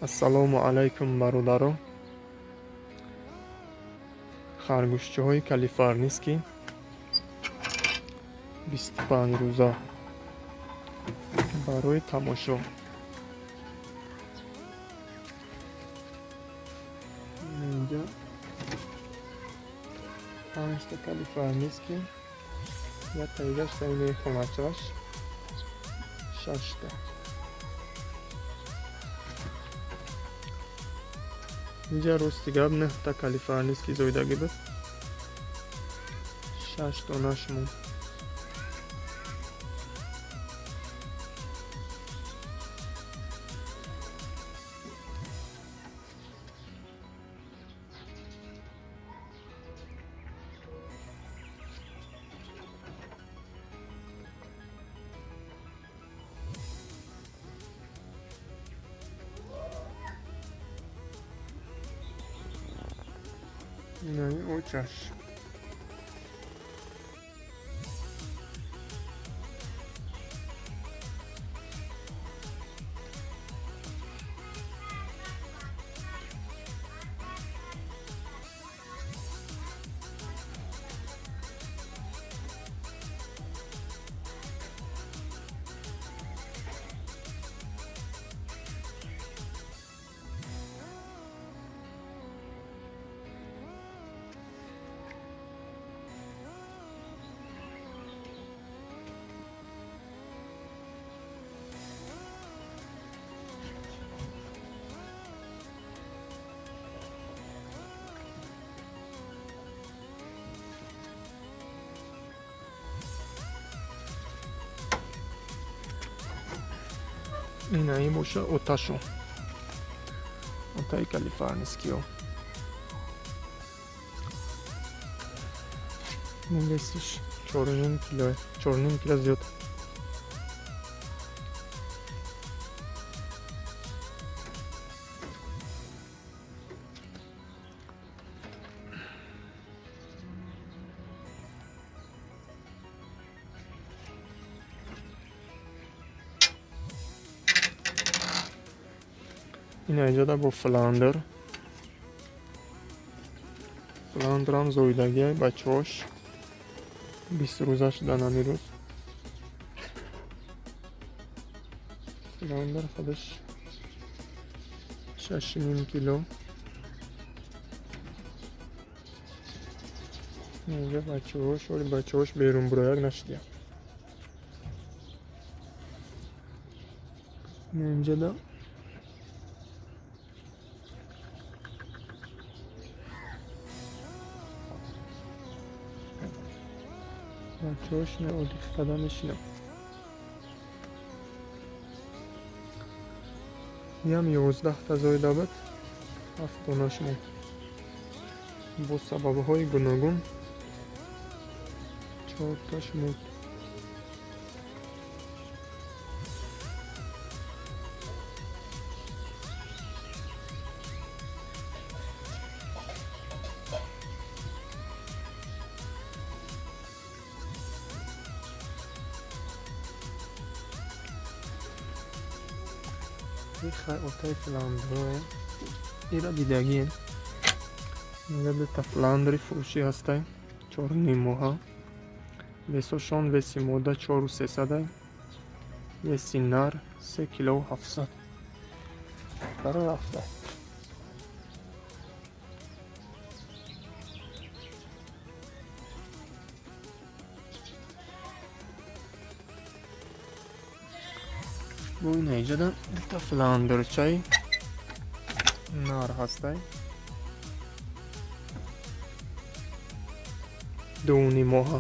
Ассалому алайкум, бародаро. Харгӯшчаҳои калифорнийский 25 рӯза барои тамошо. Инҷа панҷта калифорнийский, яктаигаш таини хоначаш, шашта. Инҷа, рости гап, нӯҳта калифорнийский зоидагӣ буд, шаш донаш монд. Инаи очаш. Инаи боша оташу, отаи калифорнийскиё. Весиш 4,5 кило, 4,5 кило зиёд. Ина иҷода бо фландер. Фландрам зоидагиай, бачаҳош 20 рӯза шудан ҳамин рӯз. Фландер худаш 6,5 кило. Инҷа бачаҳош, оли бачаҳош берун бурояк нашудия. Инҷада бачаҳош оддӣ қадам мешинам. Ям 11та зоида буд, ҳафт донаш монд. Бо сабабҳои гуногун чорташ мурд. Отаи фландрое, ира дидагием. Инҷа дута фландри фурӯшӣ ҳастай, 4,5 моҳа. Весошон: веси мода чору сесадай, веси нар 3 килову 700. Баро рафта. Бо ина иҷода дута фландрчаи нар ҳастай, 2,5 моҳа.